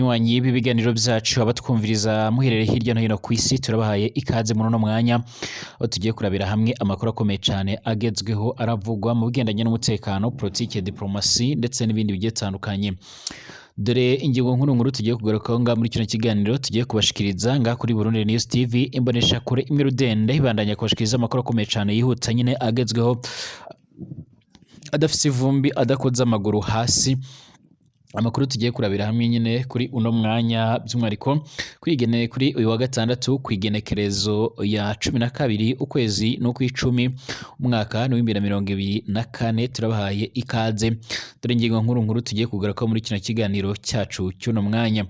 Banywanyi b'ibiganiro byacu, abatwumviriza muherereye hirya no hino ku isi, turabahaye ikaze muri uno mwanya aho tugiye kurabira hamwe amakuru akomeye cyane agezweho aravugwa mu bigendanye n'umutekano, politike, diplomasi ndetse n'ibindi bigiye bitandukanye. Dore ingingo nkuru nkuru tugiye kugarukaho ngaha muri kino kiganiro tugiye kubashikiriza ngaha kuri Burundi News TV, imbonesha kure imwe rudende ibandanya kubashikiriza amakuru akomeye cyane yihuta nyine agezweho, adafise ivumbi, adakoze amaguru hasi. Amakuru tugiye kurabira hamwe nyine kuri uno mwanya, by'umwihariko kwigene kuri uyu wa gatandatu ku igenekerezo ya 12 ukwezi n'ukw'icumi umwaka wa 2024, turabahaye ikaze. Dore ingingo nkuru nkuru tugiye kugarukaho muri kino kiganiro cyacu cy'uno mwanya.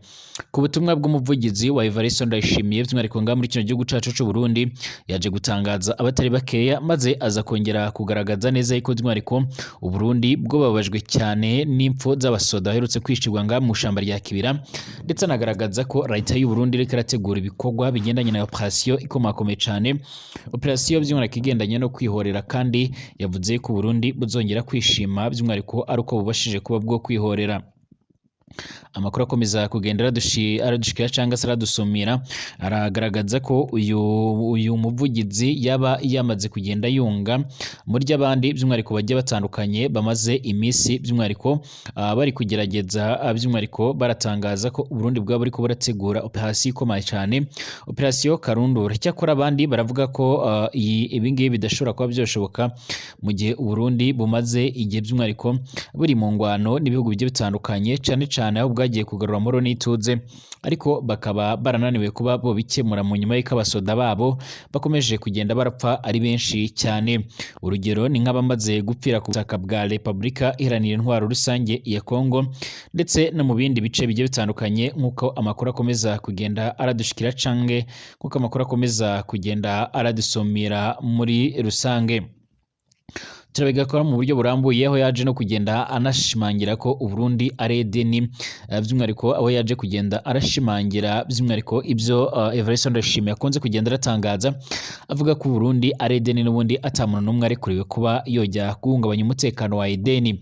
Ku butumwa bw'umuvugizi wa Evariste Ndayishimiye, by'umwihariko ngaha muri kino gihugu cyacu cy'u Burundi, yaje gutangaza abatari bakeya, maze aza kongera kugaragaza neza yuko by'umwihariko Uburundi bwo bababajwe cyane n'impfu z'abasoda baherutse kwicirwa ngaha mu shamba rya Kibira, ndetse anagaragaza ko leta y'u Burundi iriko irategura ibikorwa bigendanye na operation ikomakomeye cyane, operation by'umwihariko igendanye no kwihorera. Kandi yavuze ko Burundi buzongera kwishima by'umwihariko ari uko bubashije kuba bwo kwihorera. Amakuru akomeza kugenda aradushikira cyangwa se aradusumira aragaragaza ko uyu muvugizi yaba yamaze kugenda yunga muri ry'abandi by'umwihariko bagiye batandukanye bamaze iminsi by'umwihariko bari kugerageza, by'umwihariko baratangaza ko Uburundi bwaba buriko burategura operation ikomeye cyane, operation Karundura. Cyakora abandi baravuga ko ibi ngibi bidashobora kuba byoshoboka mu gihe Uburundi bumaze igihe by'umwihariko buri mu ngwano n'ibihugu bigiye bitandukanye, cyane cyane aho bwagiye kugarura amahoro n'ituze, ariko bakaba barananiwe kuba bo bikemura mu nyuma y'uko abasoda babo bakomeje kugenda barapfa ari benshi cyane. Urugero ni nk'abamaze gupfira ku butaka bwa Repubulika Iharanira Intwaro Rusange ya Kongo ndetse no mu bindi bice bigiye bitandukanye, nk'uko amakuru akomeza kugenda aradushikira cange nk'uko amakuru akomeza kugenda aradusumira muri rusange. Turabigakora mu buryo burambuye, aho yaje no kugenda anashimangira ko Uburundi ari Edeni, by'umwihariko aho yaje kugenda arashimangira by'umwihariko ibyo Evariste Ndayishimiye akunze kugenda aratangaza, avuga ko Uburundi ari Edeni n'ubundi ata muntu n'umwe arekuriwe kuba yojya guhungabanya umutekano wa Edeni.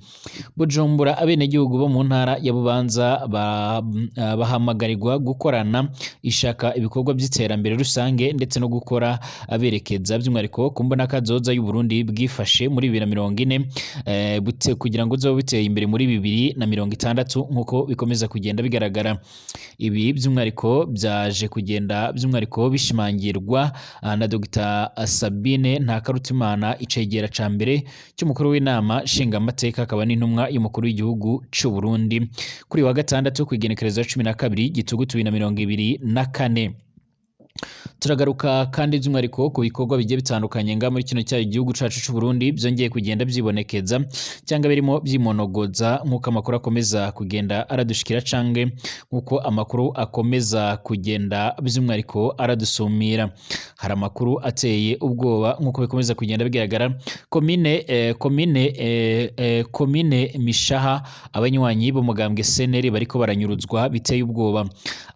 Bujumbura, abenegihugu bo mu ntara ya Bubanza bahamagarirwa gukorana ishaka ibikorwa by'iterambere rusange ndetse no gukora aberekeza by'umwihariko ku mbonakazoza y'u Burundi bwifashe muri 2040, kugira ngo uzobe biteye imbere muri 2060, nk'uko bikomeza kugenda bigaragara. Ibi by'umwihariko byaje kugenda by'umwihariko bishimangirwa na Dr Sabine Ntakarutimana, icegera ca mbere cy'umukuru w'inama nshingamateka akaba n'intumwa y'umukuru w'igihugu c'u Burundi, kuri wa gatandatu ku igenekerezo 12 Gitugutu 2024. Turagaruka kandi by'umwihariko ku bikorwa bigiye bitandukanye nga muri kino cyayo igihugu cacu c'u Burundi byongeye kugenda byibonekeza cyangwa birimo byimonogoza, nk'uko amakuru akomeza kugenda aradushikira cange nk'uko amakuru akomeza kugenda by'umwihariko aradusumira. Hari amakuru ateye ubwoba nk'uko bikomeza kugenda bigaragara. Komine Mishaha, abanywanyi b'umugambwe CNL bariko baranyuruzwa biteye ubwoba.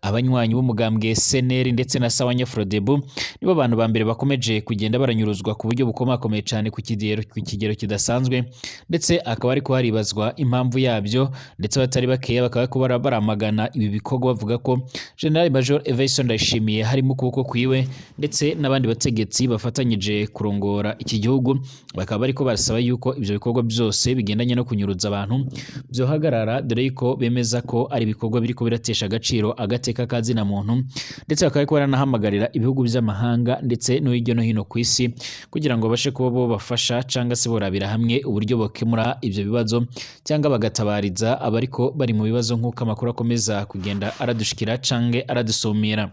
Abanywanyi b'umugambwe CNL ndetse na Sawanya Frodebu nibo bantu ba mbere bakomeje kugenda baranyuruzwa ku buryo bukomakomeye cyane, ku kigero kidasanzwe, ndetse akaba ariko haribazwa impamvu yabyo, ndetse abatari bakeya bakaba bariko baramagana ibi bikorwa, bavuga ko General Major Evariste Ndayishimiye harimo ukuboko kwiwe ndetse n'abandi bategetsi bafatanyije kurongora iki gihugu. Bakaba bariko barasaba yuko ibyo bikorwa byose bigendanye no kunyuruza abantu byohagarara, dore yuko bemeza ko ari ibikorwa biriko biratesha agaciro agateka ka zina muntu, ndetse bakaba bariko baranahamagarira ibihugu by'amahanga ndetse no hirya no hino ku isi kugira ngo babashe kuba bo bafasha cyangwa se borabira hamwe uburyo bokemura ibyo bibazo cyangwa bagatabariza abariko bari mu bibazo, nk'uko amakuru akomeza kugenda aradushikira cange aradusumira.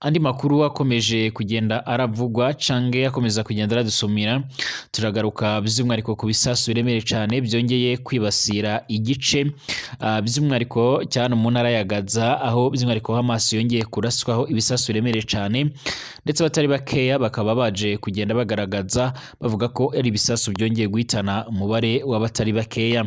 Andi makuru akomeje kugenda aravugwa cange akomeza kugenda aradusumira, turagaruka by'umwihariko ku bisasu biremereye cyane byongeye kwibasira igice by'umwihariko cyane mu ntara ya Gaza, aho by'umwihariko Hamas yongeye kuraswaho ibisasu biremereye cyane, ndetse abatari bakeya bakaba baje kugenda bagaragaza bavuga ko ari ibisasu byongeye guhitana umubare w'abatari bakeya.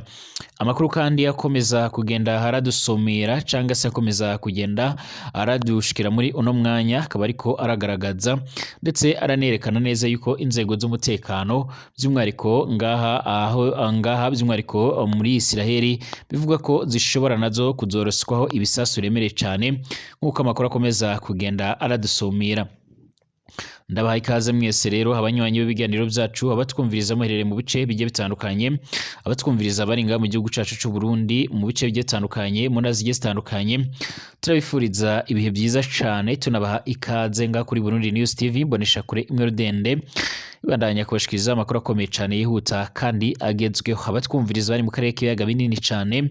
Amakuru kandi akomeza kugenda aradusumira cyangwa se akomeza kugenda aradushikira muri uno mwanya akaba ariko aragaragaza ndetse aranerekana neza yuko inzego z'umutekano By'umwihariko ngaha aho ngaha by'umwihariko muri Isiraheli bivugwa ko zishobora nazo kuzoroswaho ibisasu biremereye cane, nk'uko amakuru akomeza kugenda aradusumira. Ndabaha ikaze mwese rero, abanywanyi b'ibiganiro byacu, abatwumviriza muherereye mu bice bigiye bitandukanye, abatwumviriza bari ngaha mu gihugu cacu c'u Burundi mu bice bigiye bitandukanye, mu ntara zigiye zitandukanye, turabifuriza ibihe byiza cane, tunabaha ikaze ngaha kuri Burundi News TV, mbonesha kure imwe rudende ibandanya kubashikiriza amakuru akomeye cane, yihuta kandi agezweho. Abatwumviriza bari mu karere k'ibiyaga binini cane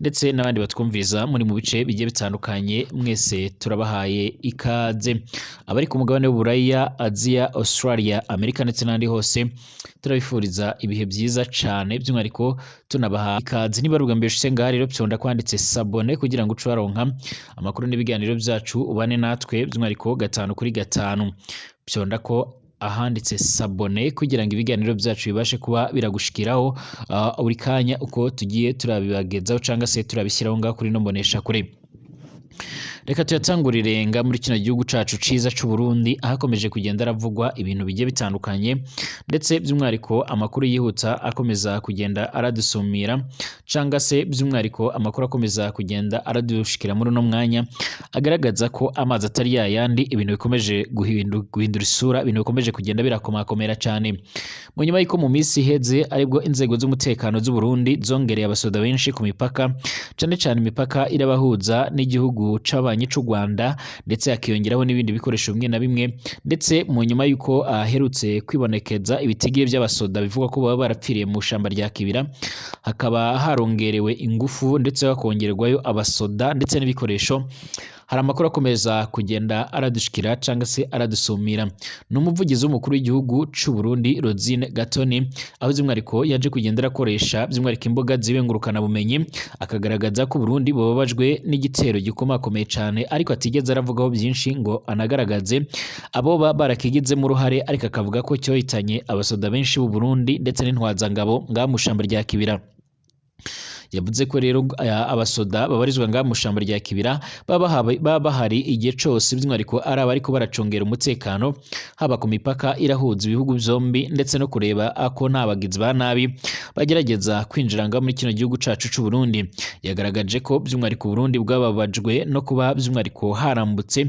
ndetse n'abandi batwumviriza muri mu bice bigiye bitandukanye, mwese turabahaye ikaze. Abari ku mugabane w'Uburaya, Aziya, Australia, Amerika ndetse n'ahandi hose, turabifuriza ibihe byiza cane, by'umwihariko tunabaha ikaze. Niba ari ubwa mbere ushitse ngaha rero, fyonda kwanditse s'abonner kugira ngo uce ubaronka amakuru n'ibiganiro byacu, ubane natwe by'umwihariko gatanu kuri gatanu. Fyonda ko ahanditse s'abonner kugira ngo ibiganiro byacu bibashe kuba biragushikiraho buri kanya uko tugiye turabibagezaho cyangwa se turabishyiraho ngaho kuri no mbonesha kure. Reka tuyatangurire nga muri kino gihugu cacu ciza c'u Burundi, ahakomeje kugenda aravugwa ibintu bigiye bitandukanye, ndetse by'umwihariko amakuru yihuta akomeza kugenda aradusumira, canga se by'umwihariko amakuru akomeza kugenda aradushikira muri uno mwanya agaragaza ko amazi atari yayandi, ibintu bikomeje guhindura isura, ibintu bikomeje kugenda birakomakomera cane. Mu nyuma y'uko mu minsi iheze aribwo inzego z'umutekano z'u Burundi zongereye abasoda benshi ku mipaka, cane cane imipaka irabahuza n'igihugu c'abanyi c'u Rwanda, ndetse hakiyongeraho n'ibindi bikoresho bimwe na bimwe, ndetse mu nyuma y'uko aherutse kwibonekeza ibitigiri by'abasoda bivugwa ko baba barapfiriye mu shamba rya Kibira, hakaba harongerewe ingufu ndetse hakongerwayo abasoda ndetse n'ibikoresho. Hari amakuru akomeza kugenda aradushikira cyangwa se aradusumira. Ni umuvugizi w'umukuru w'igihugu c'u Burundi, Rosine Gatoni, aho by'umwihariko yaje kugenda arakoresha by'umwihariko imbuga z'ibengurukana bumenyi, akagaragaza ko Burundi bubabajwe n'igitero gikomakomeye cyane, ariko atigeze aravugaho byinshi ngo anagaragaze abo barakigizemo uruhare, ariko akavuga ko cyohitanye abasoda benshi b'u Burundi ndetse n'intwazangabo ngaha mu shamba rya Kibira. Yavuze ko rero abasoda babarizwa ngaha mu shamba rya Kibira baba bahari igihe cose, by'umwihariko ari abariko baracungera umutekano haba ku mipaka irahuza ibihugu byombi, ndetse no kureba ko nta bagizi ba nabi bagerageza kwinjira ngaha muri kino gihugu cacu c'u Burundi. Yagaragaje ko by'umwihariko Burundi bwababajwe no kuba by'umwihariko harambutse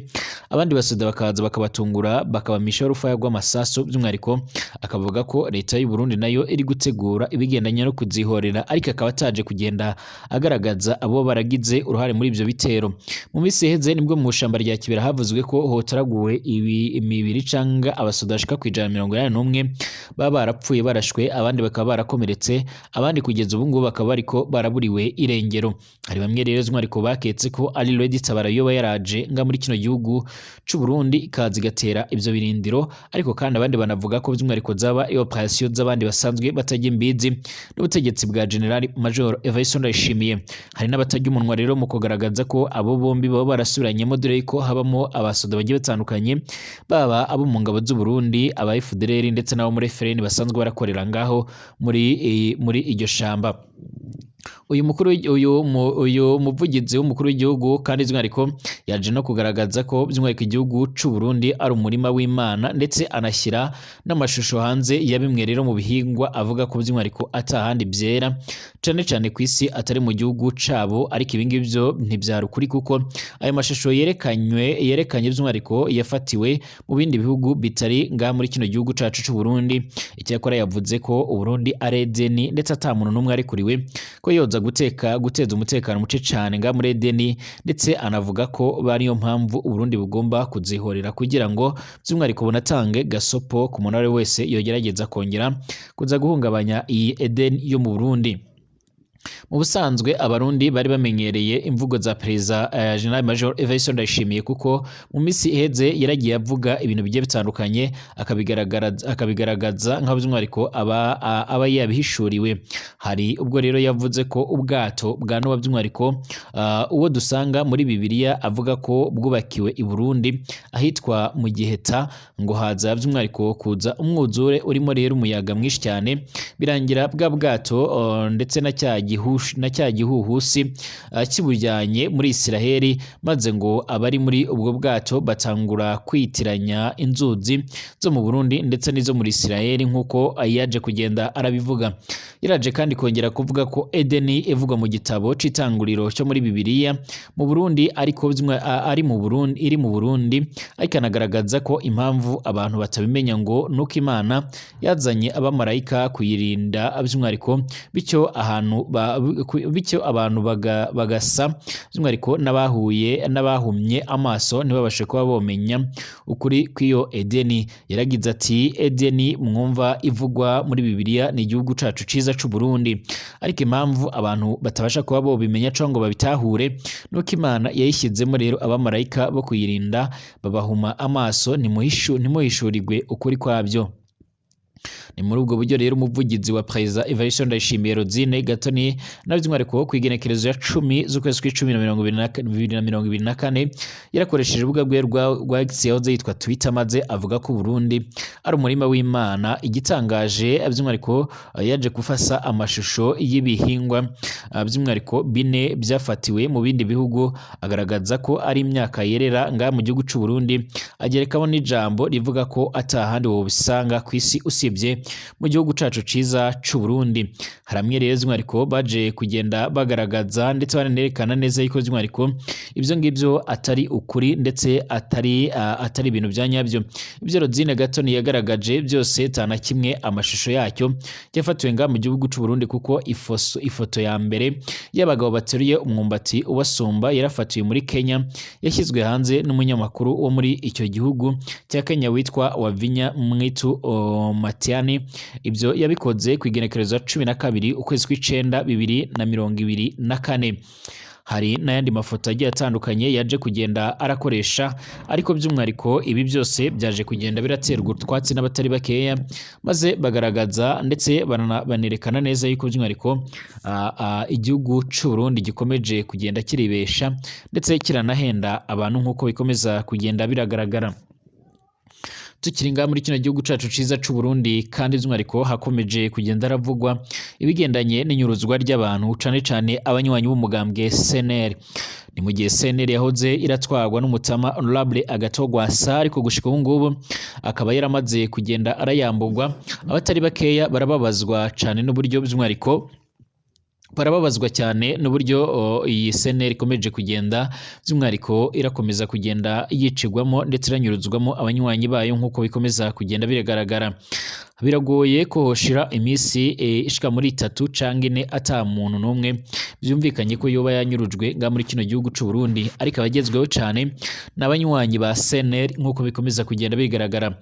abandi basoda bakaza bakabatungura, bakabamisha urufaya rw'amasasu. By'umwihariko akavuga ko leta y'u Burundi nayo iri gutegura ibigendanye no kuzihorera, ariko akaba ataje kugenda agaragaza abo baragize uruhare muri ibyo bitero. Mu minsi iheze nibwo mu shamba rya Kibira havuzwe ko hotaraguwe imibiri canga abasoda bashika ku 181 baba barapfuye barashwe, abandi bakaba barakomeretse, abandi kugeza ubu ngubu bakaba bariko baraburiwe irengero. Hari bamwe rero by'umwihariko baketse ko ari Lady Tabara yoba yaraje nga muri kino gihugu c'u Burundi ikaza igatera ivyo birindiro, ariko kandi abandi banavuga ko by'umwihariko zaba operation z'abandi basanzwe batajya imbizi n'ubutegetsi bwa General Major Evariste Ndayishimiye. Hari n'abatajya umunwa rero mu kugaragaza ko abo bombi baba barasubiranyemo, dore ko habamo abasoda bagiye batandukanye, baba abo mu ngabo z'u Burundi, aba FDLR ndetse n'abo muri FRN basanzwe barakorera ngaho muri iryo shamba. Uyu mukuru uyu muvugizi w'umukuru w'igihugu kandi by'umwihariko yaje no kugaragaza ko by'umwihariko igihugu c'u Burundi ari umurima w'Imana, ndetse anashyira n'amashusho hanze ya bimwe rero mu bihingwa avuga ko by'umwihariko atahandi byera cane cane ku isi atari mu gihugu cabo. Ariko ibi ngibi byo ntibyari ukuri, kuko ayo mashusho yerekanye by'umwihariko yafatiwe mu bindi bihugu bitari ngaha muri kino gihugu cacu c'u Burundi. Icyakora yavuze ko Uburundi ari Edeni, ndetse ata muntu n'umwe arekuriwe ko yoza guteza umutekano muce cane ngaha muri Edeni, ndetse anavuga ko bariyo mpamvu Uburundi bugomba kuzihorera kugira ngo by'umwihariko bunatange gasopo ku muntu uwo wese yogerageza kongera kuza guhungabanya iyi Edeni yo mu Burundi. Mu busanzwe abarundi bari bamenyereye imvugo za Perezida General Major Evariste Ndayishimiye, kuko mu minsi iheze yaragiye avuga ibintu bigiye bitandukanye, akabigaragaza nk'aho by'umwihariko aba yabihishuriwe. Hari ubwo rero yavuze ko ubwato bwa Nowa by'umwihariko uwo dusanga muri Bibiliya avuga ko bwubakiwe i Burundi ahitwa mu Giheta, ngo haza by'umwihariko kuza umwuzure urimo rero umuyaga mwinshi cyane, birangira bwa bwato ndetse na cya gihusha na cya gihuhusi kibujyanye muri Isiraheli, maze ngo abari muri ubwo bwato batangura kwitiranya inzuzi zo mu Burundi ndetse n'izo muri Isiraheli, nk'uko yaje kugenda arabivuga. Yaraje kandi kongera kuvuga ko Edeni ivugwa mu gitabo c'itanguriro cyo muri Bibiliya mu Burundi, ariko ari mu Burundi, iri mu Burundi, ariko anagaragaza ko impamvu abantu batabimenya ngo nuko Imana yazanye abamarayika kuyirinda by'umwihariko, bityo ahantu bityo abantu bagasa by'umwihariko n'abahuye n'abahumye amaso ntibabashe kuba bomenya ukuri kw'iyo Edeni. Yaragize ati: "Edeni mwumva ivugwa muri Bibiliya ni igihugu cacu ciza c'u Burundi, ariko impamvu abantu batabasha kuba bobimenya canke ngo babitahure nuko Imana yayishyizemo rero abamarayika bo kuyirinda babahuma amaso, ntimuhishurirwe ukuri kwabyo." Ni muri ubwo buryo rero umuvugizi wa Perezida Evariste Ndayishimiye, Rosine Gatoni, na by'umwihariko ku igenekerezo ya 10 z'ukwezi kw'icumi na mirongo ibiri na 2024, yarakoresheje urubuga rwe rwa X yahoze yitwa Twitter, maze avuga ko Burundi ari umurima w'Imana. Igitangaje by'umwihariko, yaje gufasa amashusho y'ibihingwa by'umwihariko bine byafatiwe mu bindi bihugu, agaragaza ko ari imyaka yerera ngaha mu gihugu c'u Burundi, agerekamo n'ijambo rivuga ko atahandi wobisanga ku isi usibye mu gihugu cacu ciza c'u Burundi. Haramwe rero by'umwihariko baje kugenda bagaragaza ndetse banerekana neza yuko by'umwihariko ibyo ngibyo atari ukuri ndetse atari ibintu bya nyabyo. Ibyo Rosine Gatoni yagaragaje byose tana kimwe amashusho yacyo yafatiwe ngaha mu gihugu c'u Burundi, kuko ifoto ya mbere y'abagabo bateruye umwumbati ubasumba yarafatiwe muri Kenya, yashyizwe hanze n'umunyamakuru wo muri icyo gihugu cya Kenya witwa Wavinya Mwitu Matiani. Ibyo yabikoze ku igenekerezo 12 ukwezi kw'icenda 2024. Hari n'ayandi mafoto agiye atandukanye yaje kugenda arakoresha, ariko by'umwihariko ibi byose byaje kugenda biraterwa utwatsi n'abatari bakeya, maze bagaragaza ndetse banerekana neza yuko by'umwihariko igihugu c'u Burundi gikomeje kugenda kiribesha ndetse kiranahenda abantu, nk'uko bikomeza kugenda biragaragara. Tukiri ngaha muri kino gihugu cacu ciza c'u Burundi kandi by'umwihariko hakomeje kugenda haravugwa ibigendanye n'inyuruzwa ry'abantu, cane cane abanywanyi b'umugambwe CNL. Ni mu gihe CNL yahoze iratwarwa n'umutama Honorable Agathon Rwasa, ariko gushika ubu ngubu akaba yaramaze kugenda arayamburwa. Abatari bakeya barababazwa cane n'uburyo by'umwihariko barababazwa cyane n'uburyo iyi CNL ikomeje kugenda by'umwihariko irakomeza kugenda yicigwamo ndetse iranyuruzwamo abanywanyi bayo, nk'uko bikomeza kugenda biragaragara. Biragoye ko hoshira iminsi ishika muri 3 canke 4 ata muntu n'umwe byumvikanye ko yoba yanyurujwe nga muri kino gihugu c'u Burundi, ariko abagezweho cane n'abanywanyi ba CNL, nk'uko bikomeza kugenda bigaragara.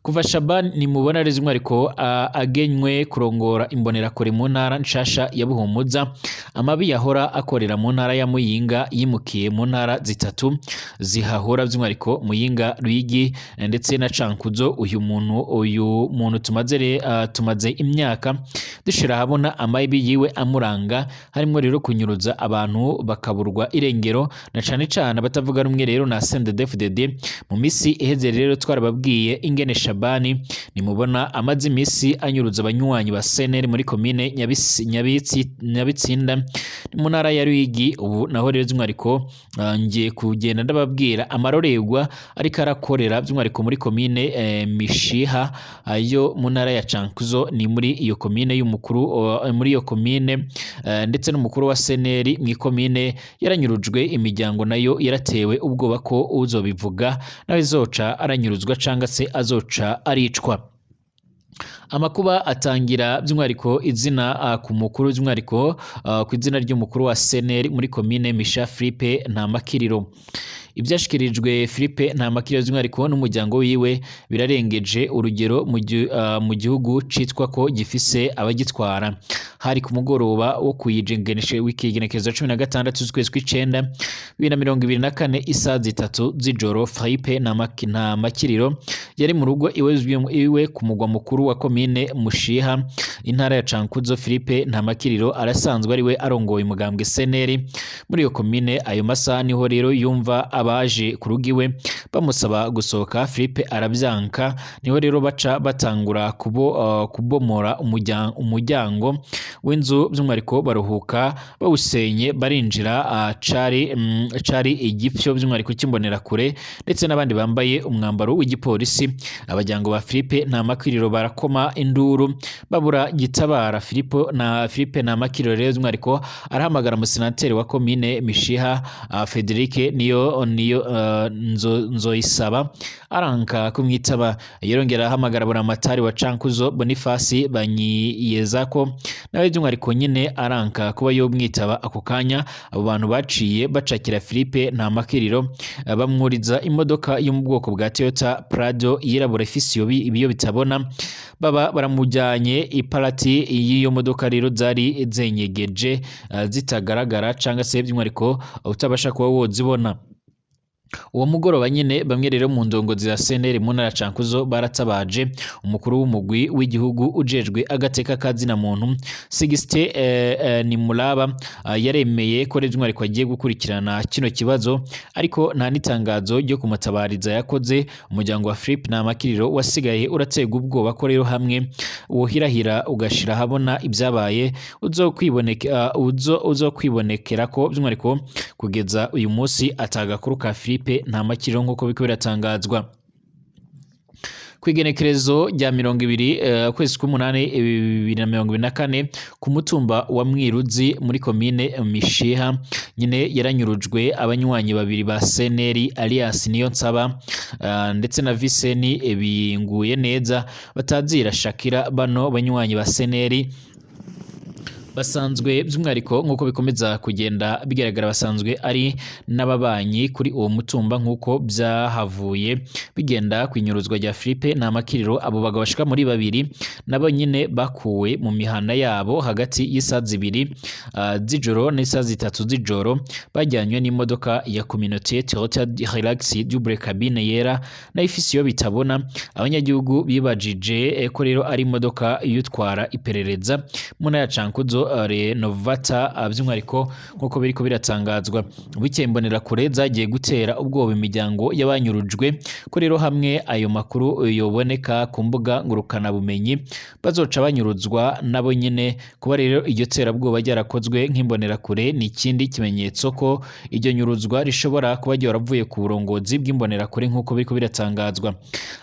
Kuva Shaban Nimubona rero by'umwihariko agenywe kurongora imbonerakure mu ntara nshasha ya Buhumuza, amabi yahora akorera mu ntara ya Muyinga yimukiye mu ntara zitatu zihahora, by'umwihariko Muyinga, Ruyigi ndetse na Cankuzo. Uyu muntu tumaze imyaka dushira ahabona amabi yiwe amuranga, harimo rero kunyuruza abantu bakaburwa irengero, na cane cane abatavuga rumwe rero na CNDD-FDD. Mu misi iheze rero twarababwiye ingene Shabani Nimubona amaze imisi anyuruza abanywanyi ba CNL muri komine Nyabitsinda mu ntara ya Ruyigi. Ubu naho rero by'umwihariko ngiye kugenda ndababwira amarorerwa ariko arakorera by'umwihariko muri komine Mishiha yo mu ntara ya Cankuzo. Ni muri iyo komine y'umukuru muri iyo komine ndetse n'umukuru wa CNL mu ikomine yaranyurujwe, imiryango nayo yaratewe ubwoba ko uzobivuga nawe izoca aranyuruzwa canga se azoca aricwa. Amakuba atangira by'umwihariko izina ku mukuru by'umwihariko ku izina ry'umukuru wa CNL muri komine Misha, Philippe Ntamakiriro. Ibyashikirijwe Philippe Ntamakiriro by'umwihariko n'umuryango wiwe birarengeje urugero mu gihugu citwa ko gifise abagitwara. Hari ku mugoroba wo kuyigengenesha w'ikigenekerezo 16 z'ukwezi kw'icenda 2024, isaha 3 z'ijoro. Philippe Ntamakiriro yari mu rugo iwe ku mugwa mukuru wa komine Mushiha, intara ya Cankuzo. Philippe Ntamakiriro arasanzwe ari we arongoye umugambwe CNL muri iyo komine. Ayo masaha niho rero yumva abaje ku rugo iwe bamusaba gusohoka, Philippe arabyanka. Niho rero baca batangura kubomora umuryango w'inzu, by'umwihariko baruhuka bawusenye barinjira. Cari igipfyo by'umwihariko cy'imbonerakure ndetse n'abandi bambaye umwambaro w'igipolisi. Abajyango ba Philippe Ntamakwiriro barakoma induru babura gitabara. Philippe Ntamakwiriro rero by'umwihariko arahamagara umusenateri wa komine Mishiha, Frederic niyo Nzoyisaba, aranka kumwitaba. Yarongera ahamagara Buramatari wa Cankuzo, Boniface Banyiyezako, nawe by'umwihariko nyine aranka kuba yomwitaba ako kanya. Abo bantu baciye bacakira Philippe Ntamakiriro, bamwuriza imodoka yo mu bwoko bwa Toyota Prado yirabura ifise ibiyo bitabona, baba baramujyanye. Iparati y'iyo modoka rero zari zenyegeje, zitagaragara canga se by'umwihariko utabasha kuba wozibona. Uwo mugoroba nyine bamwe rero mu ndongozi za CNL mu ntara ya Cankuzo baratabaje umukuru w'umugwi w'igihugu ujejwe agateka ka zina muntu, Sixte Nimuraba. Yaremeye ko rero by'umwihariko agiye gukurikirana kino kibazo, ariko nta n'itangazo ryo kumutabariza yakoze. Umuryango wa Philippe Ntamakiriro wasigaye uraterwa ubwoba ko rero hamwe wohirahira ugashira ahabona ibyabaye uzokwibonekera ko by'umwihariko kugeza uyu munsi atagakuru ka Philippe Ntamakiriro nk'uko biriko biratangazwa. Kw'igenekerezo rya 20 ukwezi k'umunani 2024, ku mutumba wa Mwiruzi muri komine Mishiha nyine yaranyurujwe abanywanyi babiri ba CNL, alias Niyonsaba ndetse na Viseni Binguye neza batazira Shakira. Bano banywanyi ba CNL basanzwe by'umwihariko, nk'uko bikomeza kugenda bigaragara, basanzwe ari n'ababanyi kuri uwo mutumba. Nk'uko byahavuye bigenda ku inyuruzwa rya Philippe Ntamakiriro, abo bagabo bashika muri babiri nabo nyine bakuwe mu mihana yabo hagati y'isaha 2 z'ijoro n'isaha 3 z'ijoro, bajyanywe n'imodoka ya communauté Toyota Hilux double cabine yera nayo ifise iyo bitabona. Abanyagihugu bibajije ko rero ari imodoka y'utwara iperereza mu ntara ya Cankuzo, Renovata, by'umwihariko nk'uko biriko biratangazwa. Bukeye imbonerakure zagiye gutera ubwoba imiryango y'abanyurujwe ko rero hamwe ayo makuru yoboneka ku mbuga ngurukanabumenyi bazoca banyuruzwa nabo nyine. Kuba rero iryo terabwoba ryarakozwe nk'imbonerakure ni ikindi kimenyetso ko iryo nyuruzwa rishobora kuba ryaravuye ku burongozi bw'imbonerakure nk'uko biriko biratangazwa.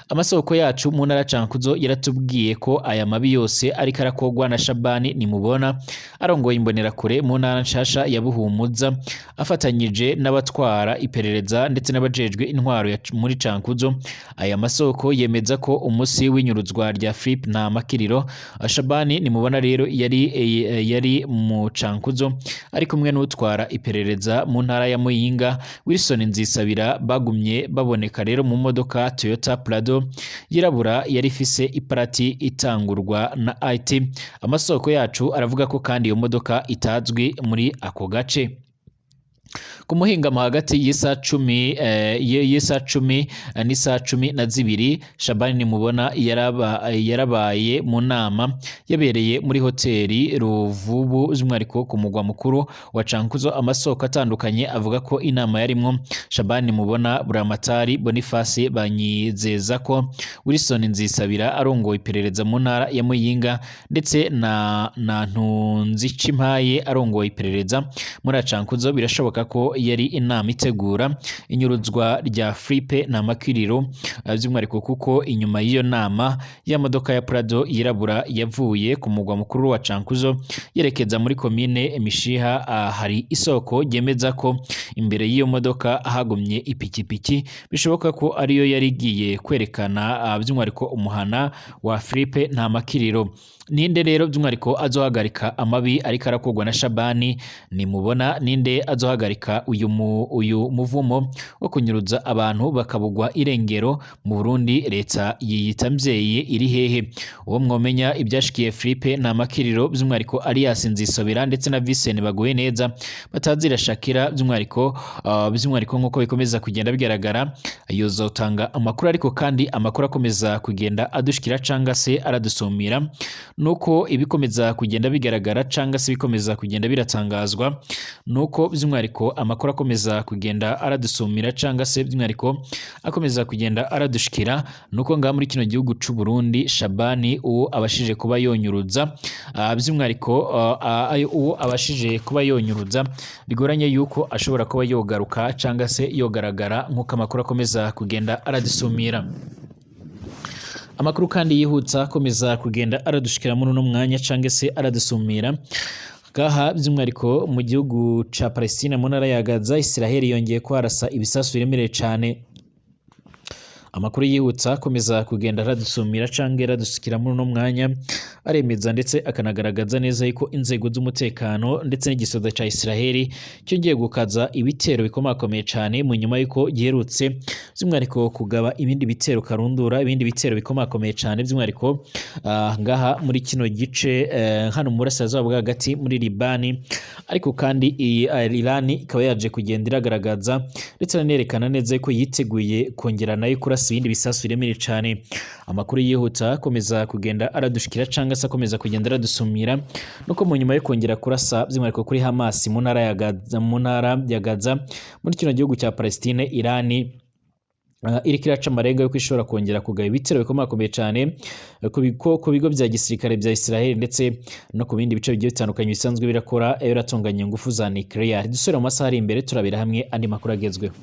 Amasoko yacu mu ntara ya Cankuzo yaratubwiye ko aya mabi yose ariko arakorwa na Shabani Nimubona, arongoye imbonerakure mu ntara nshasha ya Buhumuza, afatanyije n'abatwara iperereza ndetse n'abajejwe intwaro muri Cankuzo. Aya masoko yemeza ko umunsi w'inyuruzwa rya Philippe Ntamakiriro, Shabani Nimubona rero yari mu Cankuzo ari kumwe n'utwara iperereza mu ntara ya Muyinga, Wilson Nzisabira. Bagumye baboneka rero mu modoka Toyota Prado yirabura yari ifise iparati itangurwa na IT. Amasoko yacu aravuga ko kandi iyo modoka itazwi muri ako gace. Ku muhingamo hagati y'isaha 10 n'isaha 12, Shabani Nimubona yarabaye mu nama yabereye muri hoteli Ruvubu, by'umwihariko ku mugwa mukuru wa Cankuzo. Amasoko atandukanye avuga ko inama yarimwo Shabani Nimubona, Buramatari Boniface Banyizeza ko Wilson Nzisabira arongoye iperereza mu ntara ya Muyinga ndetse na Ntunzicimpaye arongoye iperereza muri Cankuzo. Birashoboka ko yari inama itegura inyuruzwa rya Philippe Ntamakiriro, by'umwihariko kuko inyuma y'iyo nama ya modoka ya Prado yirabura yavuye ku mugwa mukuru wa Cankuzo yerekeza muri komine Mishiha. Hari isoko ryemeza ko imbere y'iyo modoka hagumye ipikipiki, bishoboka ko ariyo yari igiye kwerekana by'umwihariko umuhana wa Philippe Ntamakiriro. Ninde rero by'umwihariko azohagarika amabi ariko arakorwa na Shabani Nimubona? Ninde azohagarika uyu muvumo wo kunyuruza abantu bakabugwa irengero mu Burundi? Leta yiyita mvyeyi iri hehe? Uwo mwomenya ibyashikiye Philippe Ntamakiriro, by'umwihariko alias Nzisobera, ndetse na Vincent Baguye neza batazira Shakira, by'umwihariko nk'uko bikomeza kugenda bigaragara, yozotanga amakuru. Ariko kandi amakuru akomeza kugenda adushikira canga se aradusumira Nuko ibikomeza kugenda bigaragara cyangwa se ibikomeza kugenda biratangazwa, nuko by'umwihariko amakuru akomeza kugenda aradusumira cyangwa se by'umwihariko akomeza kugenda aradushikira, nuko ngaha muri kino gihugu c'u Burundi Shabani uwo abashije kuba yonyuruza, by'umwihariko uwo abashije kuba yonyuruza bigoranye yuko ashobora kuba yogaruka cyangwa se yogaragara, nk'uko amakuru akomeza kugenda aradusumira. Amakuru kandi yihutsa akomeza kugenda aradushikira muri uno mwanya cyangwa se aradusumira ngaha by'umwihariko mu gihugu ca Palestine mu ntara ya Gaza, Israel yongeye kwarasa ibisasu biremereye cane. Amakuru yihutsa akomeza kugenda aradusumira canke aradusukira muri uno mwanya aremeza ndetse akanagaragaza neza yuko inzego z'umutekano ndetse n'igisoda ca Israel cyongeye gukaza ibitero bikomakomeye cane mu nyuma yuko giherutse by'umwihariko kugaba ibindi bitero karundura, ibindi bitero bikomakomeye cane by'umwihariko ngaha muri kino gice, hano mu burasirazuba bwo hagati muri Libani. Ariko kandi iyi Iran ikaba yaje kugenda iragaragaza ndetse iranerekana neza yuko yiteguye kongera nayo kurasa ibindi bisasu biremereye cane. Amakuru yihuta akomeza kugenda aradushikira cyangwa se akomeza kugenda aradusumira nuko mu nyuma yo kongera kurasa by'umwihariko kuri Hamas mu ntara ya Gaza, mu ntara ya Gaza muri kino gihugu cya Palestine, Iran iriko iraca amarenga yuko ishobora kongera kugaba ibitero bikomakomeye cane ku bigo bya gisirikare bya Israel ndetse no ku bindi bice bigiye bitandukanye bisanzwe birakora biratunganya ingufu za nuclear. Dusubire mu masaha ari imbere turabira hamwe andi makuru agezweho.